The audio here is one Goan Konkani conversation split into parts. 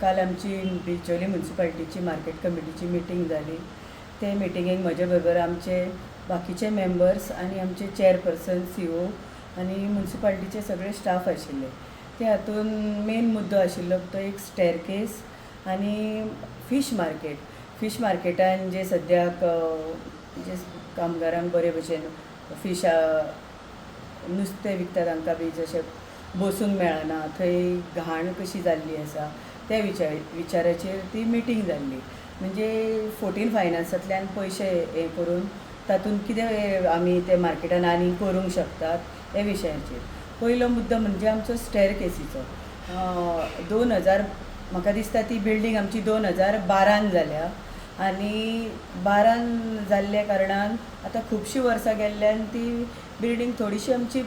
काल आमची बिचोली म्युन्सिपाल्टीची मार्केट कमिटीची मिटींग जाली. ते मिटिंगेक म्हजे बरोबर आमचे बाकीचे मेंबर्स आनी आमचे चेअरपर्सन, सीओ आनी म्युन्सिपाल्टीचे सगळे स्टाफ आशिल्ले. ते हातून मेन मुद्दो आशिल्लो तो एक स्टॅरकेस आनी फीश मार्केट. फीश मार्केटान जे सद्याक जे कामगारांक बरे भशेन फिशा नुस्तें विकता तांकां बी जशें बसूंक मेळना, थंय घाण कशी जाल्ली आसा त्या विचाराचेर ती मिटींग जाल्ली. म्हणजे 14 फायनान्सांतल्यान पयशे हें करून तातूंत कितें आमी ते मार्केटान आनी करूंक शकतात हे विशयाचेर. पयलो मुद्दो म्हणजे आमचो स्टॅरकेसीचो. 2000 म्हाका दिसता ती बिल्डींग आमची 2012 जाल्या आनी 12 जाल्ल्या कारणान आतां खुबशीं वर्सां गेल्ल्यान ती बिल्डींग थोडीशी आमची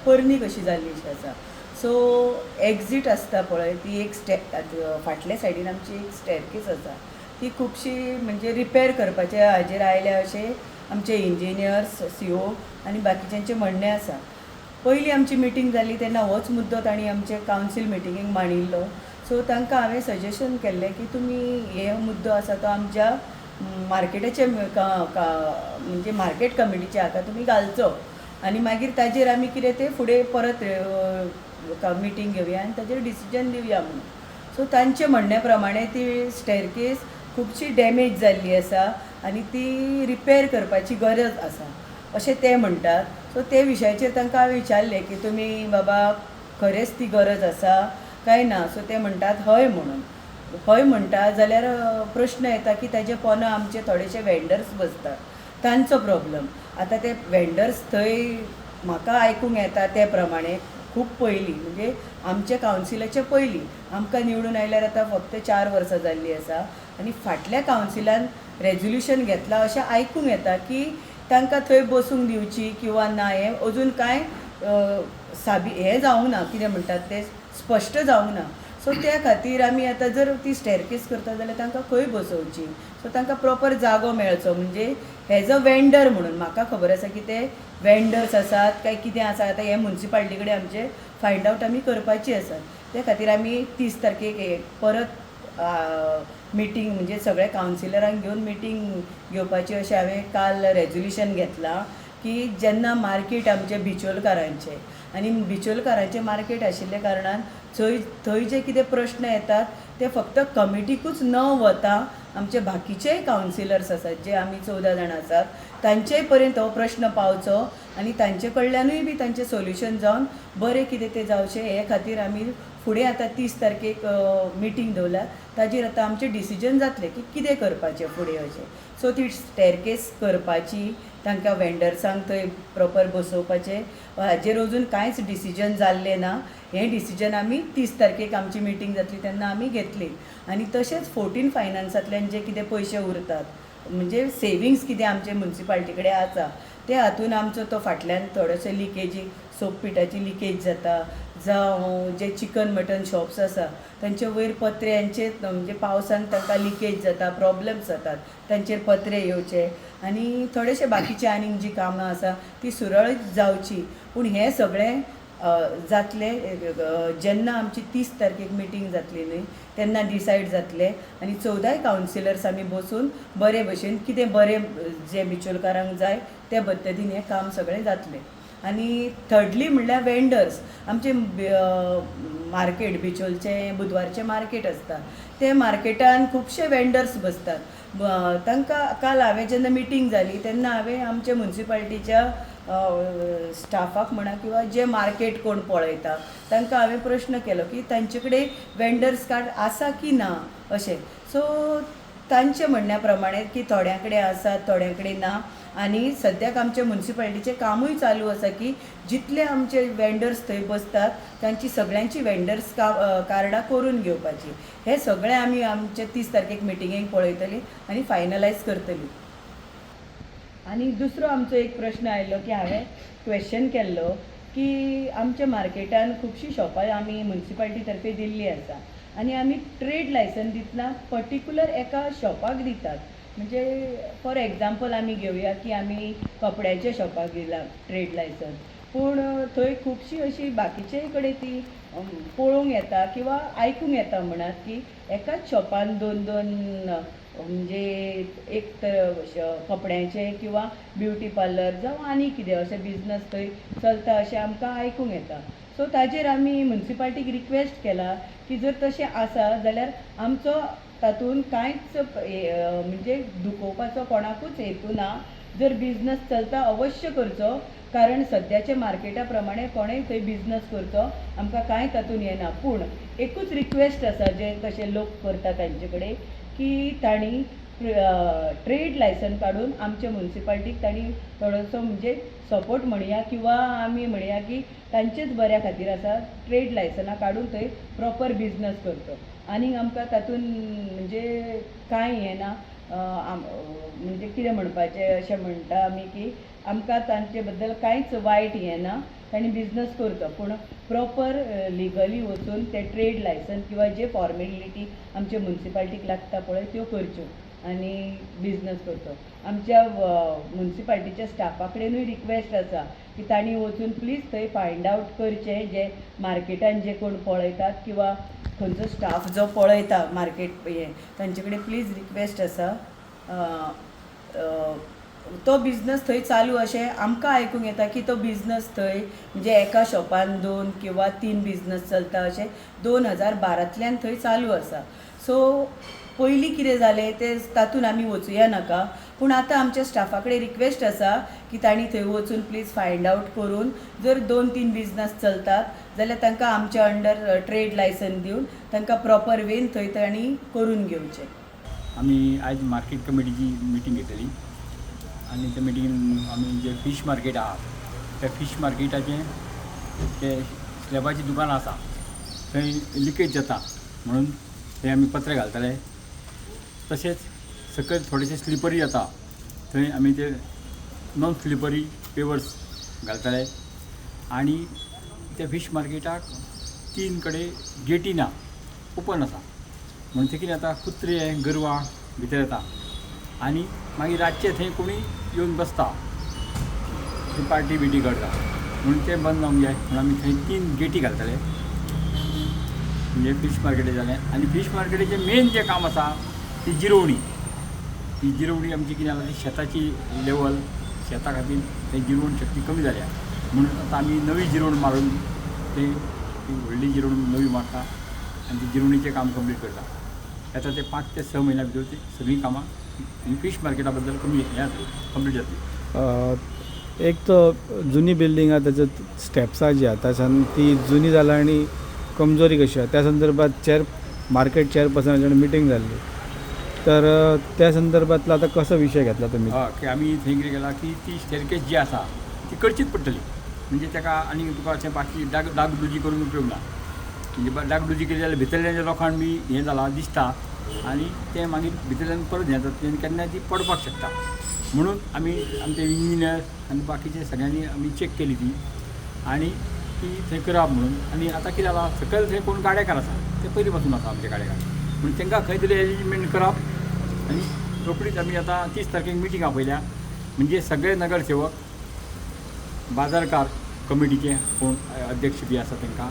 पोरणी कशी जाल्ली अशी आसा. सो एग्जीट आसता पळय ती एक फाटल्या सायडीन आमची एक स्टॅरकेस आसा, ती खुबशी म्हणजे रिपेर करपाचे हाजेर आयल्या अशें आमचे इंजिनियर्स, सीओ आनी बाकीच्यांचें म्हणणें आसा. पयलीं आमची मिटींग जाली तेन्ना होच मुद्दो तांणी आमचे कावन्सील मिटिंगेक मांडिल्लो. सो तांकां हांवें सजेशन केल्लें की तुमी हे मुद्दो आसा तो आमच्या मार्केटाचे म्हणजे मार्केट कमिटीच्या हाका तुमी घालचो आनी मागीर ताजेर आमी कितें तें फुडें परत मिटींग घेवया आनी ताजेर डिसिजन दिवया म्हणून. सो तांचे म्हणण्या प्रमाणे ती स्टॅरकेस खुबशी डॅमेज जाल्ली आसा आनी ती रिपेर करपाची गरज आसा अशें ते म्हणटात. सो ते विशयाचेर तांकां हांवें विचारलें की तुमी बाबा खरेंच ती गरज आसा काय ना. सो ते म्हणटात हय म्हणून. हय म्हणटा जाल्यार प्रश्न येता की ताजे पोंदा आमचे थोडेशे वेंडर्स बसतात, तांचो प्रॉब्लम. आतां ते वेंडर्स थंय म्हाका आयकूंक येता ते प्रमाणे खूब पयलीं म्हणजे आमच्या कावन्सिलाचे पयलीं आमकां निवडून आयल्यार आतां फक्त 4 वर्सां जाल्लीं आसा आनी फाटल्या कावन्सिलान रेजोल्युशन घेतलां अशें आयकूंक येता की तांकां थंय बसूंक दिवची किंवा ना हें अजून कांय साबी हें जावंक ना, कितें म्हणटात तें स्पश्ट जावंक ना. सो त्या खातीर आमी आतां जर ती स्टॅरकेस करता जाल्यार तांकां खंय बसोवची, सो तांकां प्रॉपर जागो मेळचो. म्हणजे एज अ वेंडर म्हणून म्हाका खबर आसा की ते वेंडर्स आसात काय कितें आसा, आतां हे म्युन्सिपाल्टी कडेन आमचे फायंड आवट आमी करपाची आसा. त्या खातीर आमी 30 तारखेक परत मिटींग म्हणजे सगळे कावन्सिलरांक घेवन मिटींग घेवपाची अशें हांवें काल रेजोल्युशन घेतलां की जेन्ना मार्केट आमचें बिचोलकारांचें आनी बिचोलकारांचें मार्केट आशिल्ल्या कारणान थंय जे कितें प्रश्न येतात ते फक्त कमिटीकूच न वता आमचे बाकीचेय कावन्सिलर्स आसात जे आमी 14 जाणां आसात तांचेय पर्यंत हो प्रश्न पावचो आनी तांचे कडल्यानूय बी तांचें सोल्युशन जावन बरें कितें तें जावचें हे खातीर आमी फुडें आतां 30 तारखेक मिटींग दवरल्या. ताजेर आतां आमचें डिसिजन जातलें की कितें करपाचें फुडें अशें. सो ती स्टॅरकेस करपाची, तांकां वेंडर्सांक थंय प्रॉपर बसोवपाचें हाजेर अजून कांयच डिसिजन जाल्लें ना. हें डिसिजन आमी 30 तारखेक आमची मिटींग जातली तेन्ना आमी घेतली. आनी तशेंच 14 फायनान्सांतल्यान जे कितें पयशे उरतात म्हणजे सेविंग्स कितें आमचे म्युन्सिपाल्टी कडेन आसा ते हातून आमचो तो फाटल्यान थोडेशे लिकेजी सोप पिठाची लिकेज जाता, जावं जे चिकन मटन शॉप्स आसा तांचे वयर पत्र्यांचे म्हणजे पावसान तांकां लिकेज जाता, प्रॉब्लम्स जातात, तांचेर पत्रे येवचे आनी थोडेशे बाकीचे आनीक जी कामां आसा ती सुरळीत जावची. पूण हें सगळें जातलें जेन्ना आमची 30 तारखेक मिटींग जातली न्हय तेन्ना डिसायड जातलें आनी 14 कावन्सिलर्स आमी बसून बरे भशेन कितें बरें जें बिचोलकारांक जाय त्या पद्दतीन हें काम सगळें जातलें. आनी थर्डली म्हणल्यार वेंडर्स. आमचें मार्केट बिचोलचें बुधवारचें मार्केट आसता ते मार्केटान खुबशे वेंडर्स बसतात. तांकां काल हांवें जेन्ना मिटींग जाली तेन्ना हांवें आमच्या म्युन्सिपाल्टीच्या स्टाफाक म्हणा किंवा जे मार्केट कोण पळयता तांकां हांवें प्रश्न केलो की तांचे कडेन वेंडर्स कार्ड आसा की ना अशें. सो तांचे म्हणण्या प्रमाणे की थोड्यां कडेन आसा थोड्यां कडेन ना आनी सद्याक आमचे म्युन्सिपाल्टीचें कामूय चालू आसा की जितले आमचे वेंडर्स थंय बसतात तांची सगळ्यांची वेंडर्स कार्डां करून घेवपाची. हें सगळें आमी आमचे 30 तारखेक मिटिंगेक पळयतली आनी फायनलायज करतली. आनी दुसरो आमचो एक प्रश्न आयलो की हांवें क्वेश्चन केल्लो की आमच्या मार्केटान खुबशीं शॉपां आमी म्युन्सिपाल्टी तर्फे दिल्ली आसा आनी आमी ट्रेड लायसन्स दितना पर्टिक्युलर एका शॉपाक दितात. म्हणजे फॉर एग्जाम्पल आमी घेवया की आमी कपड्याच्या शॉपाक दिला ट्रेड लायसन्स, पूण थंय खुबशीं अशीं बाकीचेय कडेन ती पळोवंक येता किंवा आयकूंक येता म्हणात की एकाच शॉपान दोन दोन, म्हणजे एक तर कपड्यांचें किंवा ब्युटी पार्लर जावं आनी कितें अशें बिजनस थंय चलता अशें आमकां आयकूंक येता. सो ताजेर आमी मुन्सिपाल्टीक रिक्वेस्ट केला की जर तशें आसा जाल्यार आमचो तातूंत कांयच म्हणजे दुखोवपाचो कोणाकूच हेतू ना. जर बिजनस चलता अवश्य करचो, कारण सद्याच्या मार्केटा प्रमाणे कोणेय थंय बिजनस करचो, आमकां कांय तातूंत हें ना. पूण एकूच रिक्वेस्ट आसा जे तशे लोक करता तांचे कडेन की तांणी ट्रेड लायसन काडून आमच्या मुन्सिपाल्टीक तांणी थोडोसो म्हणजे सपोर्ट म्हणया किंवा आमी म्हणया की तांचेच बऱ्या खातीर आसा, ट्रेड लायसनां काडून थंय प्रोपर बिजनस करचो. आनीक आमकां तातूंत म्हणजे कांय हें ना, म्हणजे कितें म्हणपाचें अशें म्हणटा आमी की आमकां तांचे बद्दल कांयच वायट हें ना. तांणी बिजनस करचो पूण प्रोपर लिगली वचून ते ट्रेड लायसन किंवा जे फॉर्मेलिटी आमचे मुन्सिपाल्टीक लागता पळय त्यो करच्यो आनी बिजनस करचो. आमच्या मुन्सिपाल्टीच्या स्टाफा कडेनूय रिक्वेस्ट आसा की तांणी वचून प्लीज थंय फायंड आवट करचें, जे मार्केटान जे कोण पळयतात किंवा खंयचो स्टाफ जो पळयता मार्केट हें, तांचे कडेन प्लीज रिक्वेस्ट आसा. तो बिजनस थंय चालू अशें आमकां आयकूंक येता की तो बिजनस थंय म्हणजे एका शॉपान दोन किंवा तीन बिजनस चलता अशें 2012तल्यान थंय चालू आसा. सो पयलीं कितें जालें तें तातूंत आमी वचुया नाका, पूण आतां आमच्या स्टाफा कडेन रिक्वेस्ट आसा की तांणी थंय वचून प्लीज फायंड आवट करून जर 2-3 बिजनस चलतात जाल्यार तांकां आमच्या अंडर ट्रेड लायसन दिवन तांकां प्रॉपर वेन थंय तांणी करून घेवचें. आमी आयज मार्केट कमिटीची मिटींग घेतली आनी त्या मिटिंगेन आमी जे फीश मार्केट आहा त्या फीश मार्केटाचें ते स्लॅबाचें दुकान आसा थंय लिकेज जाता म्हणून थंय आमी पत्रे घालतले. तशेंच सकयल थोडेशे स्लिपरी जाता थंय आमी ते नॉन स्लिपरी पेवर्स घालतले. आनी त्या फीश मार्केटाक 3 कडेन गेटी ना, ओपन आसा, म्हणून थंय कितें जाता, कुत्रे गोरवां भितर येता आनी मागीर रातचे थंय कोणी येवन बसता, थंय पार्टी बिटी करता, म्हणून तें बंद जावंक जाय म्हणून आमी थंय 3 गेटी घालतले. म्हणजे फीश मार्केट जालें. आनी फीश मार्केटीचें मेन जें काम आसा ती जिरोवणी. ती जिरोवणी आमची कितें जाला, ती शेताची लेवल, शेता खातीर थंय जिरोवण शक्ती कमी जाल्या म्हणून आतां आमी नवी जिरोवण मारून ते ती व्हडली जिरोवण नवी मारता आनी ती जिरोवणीचें काम कंप्लीट करता. आतां ते 5 ते 6 म्हयन्या भितर ती सगळीं कामां फीश मार्केटा बद्दल कमी हें जातली, कंप्लीट जातली. एक तर जुनी बिल्डींग आहा त्याच्या स्टेप्सां जी आहा त्या ती जुनी जाला आनी कमजोरी कशी आहा त्या संदर्भात मार्केट चेअरपर्सनाच्या मिटींग जाल्ली, तर त्या संदर्भातला आतां कसो विशय घेतला तुमी? हय, की आमी थंय कितें केलां की ती स्टेरकेज जी आसा ती करचीच पडटली, म्हणजे ताका आनी तुका अशें बाकी डागडुजी करून उपयोग ना. म्हणजे डागडुजी केली जाल्यार भितरल्यान जे लोकांक बी हें जालां दिसता आनी तें मागीर भितरल्यान परत हें जाता आनी केन्नाय ती पडपाक शकता. म्हणून आमी आमचे इंजिनियर आनी बाकीचे सगळ्यांनी आमी चॅक केली ती आनी ती थंय करप म्हणून. आनी आतां कितें जालां, सकयल थंय कोण गाडेकार आसा ते पयलीं पासून आसा आमचे गाडेकार, म्हणून तांकां खंय तरी एरेंजमेंट करप. आनी रोखडीच आमी आतां 30 तारखेक मिटींग आपयल्या, म्हणजे सगळे नगरसेवक, बाजारकार कमिटीचे कोण अध्यक्ष बी आसा तांकां,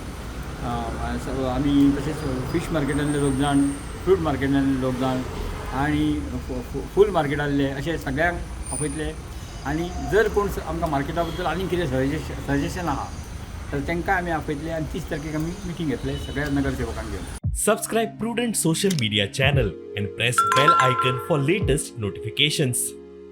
आमी तशेंच फीश मार्केटांतले लोक जाण, फ्रूट मार्केटांतले लोक जाण आनी फूल मार्केटांतले अशे सगळ्यांक आपयतले. आनी जर कोण आमकां मार्केटा बद्दल आनी कितें सजेशन आहा तर तांकां आमी आपयतले आनी 30 तारखेक आमी मिटींग घेतले सगळ्या नगरसेवकांक घेवन. Subscribe Prudent Social Media channel and press bell icon for latest notifications.